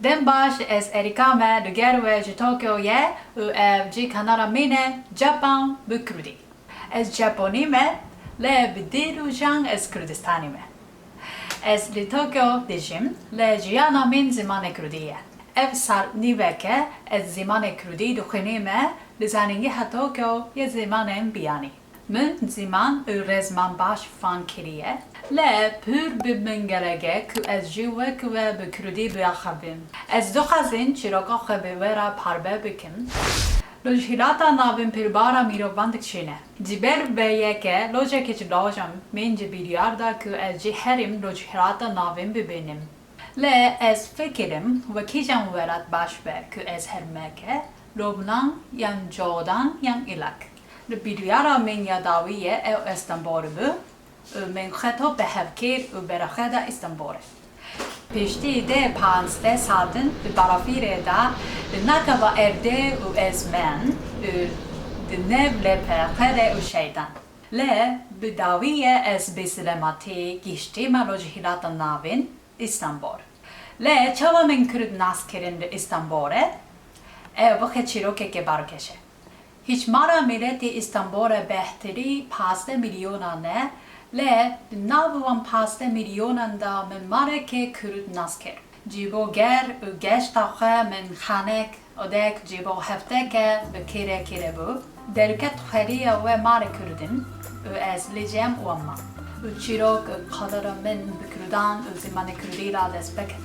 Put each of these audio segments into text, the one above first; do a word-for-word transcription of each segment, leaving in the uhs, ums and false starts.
Dem baş, ez Erîka me, li gel we ji Tokyo ye û ev cî kanala min e, Japan bi Kurdî. Ez Japonî me, lê bi dî rojan ez Kurdistanî me. Ez li Tokyo dijîm, lê jiyana min zimanê Kurdî ye. Ev sal nîvek e ez zimanê Kurdî dixwînîme, li Zanîngeha Tokyo yê Zimanên Biyanî. Min ziman û rêzman baş fam kiriye, lê pir bi min gerek e ku ez jî wek we bi Kurdî biaxivim. Ez dixwazim çîroka xwe bi we re parve bikim. Lojhilata navîn pir bara mirovan dikişîne. Ji ber vê yekê lojekê ji loja min jî biryar da ku ez jî herîm lojhilata navîn bibînim. Lê ez fikirim, we kîjan welat baş be ku ez herime ke, Lubnan yan Codan yan Îlak. Li biryara min ya dawî ye ew Îstanbul bû û min xwe top bi hev kir û bera xwe da Îstanbulê. Piştî deh panzdeh sal din bi barafîrê de, di nakava erdê û ezmen û di nav lepê xwe de û şehîdan. Lê bi dawî ye ez bi selametî gihiştîme Rojhilata Navîn, Îstanbul. Lê çawa min Kurd nas kirin li Îstanbulê? Ew bixe çîrokeke balkêş e. Hijmara miletê Îstanbulê bêhtirî pazdeh milyonan e, lê di nav wan pazdeh milyonan de min mareke Kurd nas kir. Ji bo ger û geşta xwe min xanek, odek ji bo hefteke bi kêre kêre bû. Derket xweriya we marê Kurd in û ez li cem wan mam. Û çîrok û qadera min bi Kurdan û zimanê Kurdî re dest pê kir.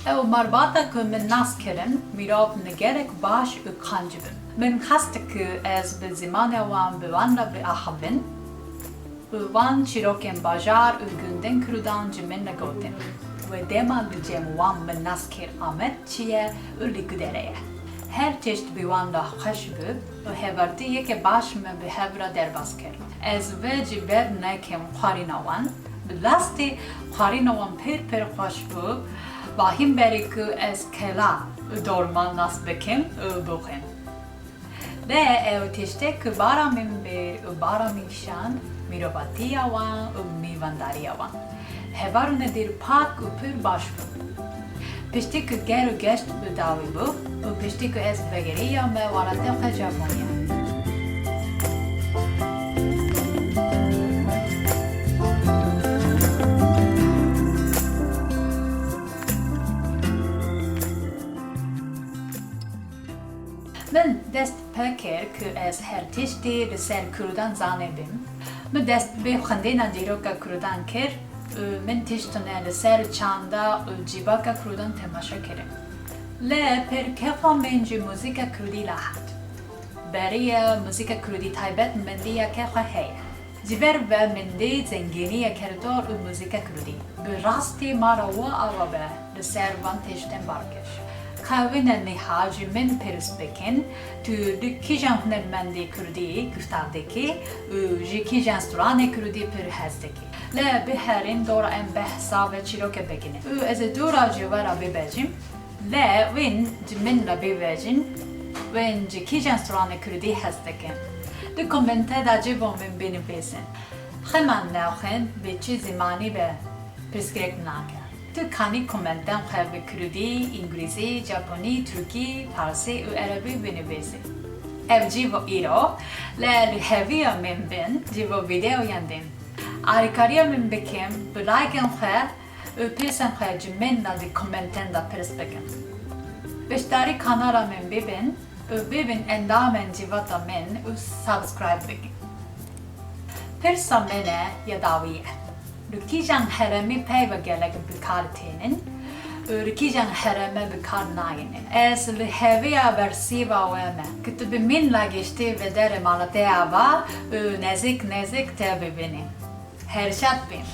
Ew malbata ku min nas kirin, mirov ne gelek baş û qanc bûn. Min xwest ku ez bi zimanê wan bi wan re biaxivim. Û van çîrokên bajar û gundên Kurdan ji min re gotin. Wê dema li cem wan min nas kir Amed çi ye û li ku derê ye. Her tişt bi wan re xweş bû û hevaltî yekê baş min bi hev re derbas kir. Ez vê ji ber nekim xwarina wan. Bi rastî xwarina wan pir pir xweş bû. Vahîm berî ku ez kela û dolma nas bikim û bixwim. Lê ew tiştê ku bara min bir û bara min kişand, mirovatiya wan û mîvandariya wan. Heval û nedîr pak û pir baş bûn. Piştî ku ger û geşt bi dawî bû û piştî ku ez vegeriyame welatê xwe Japonyayê. Min dest pê kir ku ez her tiştî li ser Kurdan zanibim. Min dest bi xwendina dîroka Kurdan kir û min tiştine li ser çanda û civaka Kurdan temaşe kirin. Lê pir kefa min ji muzîka Kurdî re hat. Beriya muzîka Kurdî taybetmendiyeke xwe heye. Ji ber vê min dî zengîniyê kerdor û muzîka Kurdî. Bi rastî mara we ava be li ser van tiştên balkêş. Qewine niha ji min pirs bikin, tu li kîjan hunermendê Kurdî giftar dikî û ji kîjan stranê Kurdî pir hez dikî. Lê biherin dora em behsa vê çîrokê bikin. Û ez ê dora ji we re bibêjim. Lê wên ji min re bibêjin, wên ji kîjan stranê Kurdî hez dikin. Di komentê de ji bo min binivîsin. Xema nexwin bi çi zimanî be, pirsgirêk nake. Tu kanî komentên xwe bi Kurdî, Îngilîzî, Japonî, Tirkî, Farsî û Erebî binivîsî. Ev cî bo îro, lê li hêviya min bin, cî bo vîdeoyan din. Alîkariya min bikin, bi likeên xwe û pirsên xwe ji min re di komentên de pirs bikin. Beşdarî kanala min bibin û bibin endamên civata min û subscribe bikin. Pirsa min e ya dawî ye. Li kîjan herêmî peyva gelek bi kar tînin û li kîjan herêmê bi kar nayînin? Ez li hêviya bersîva we me. Ku tu bi min re giştî vê derê mala te ava û nezik nezik te bibînî. Her şad bin.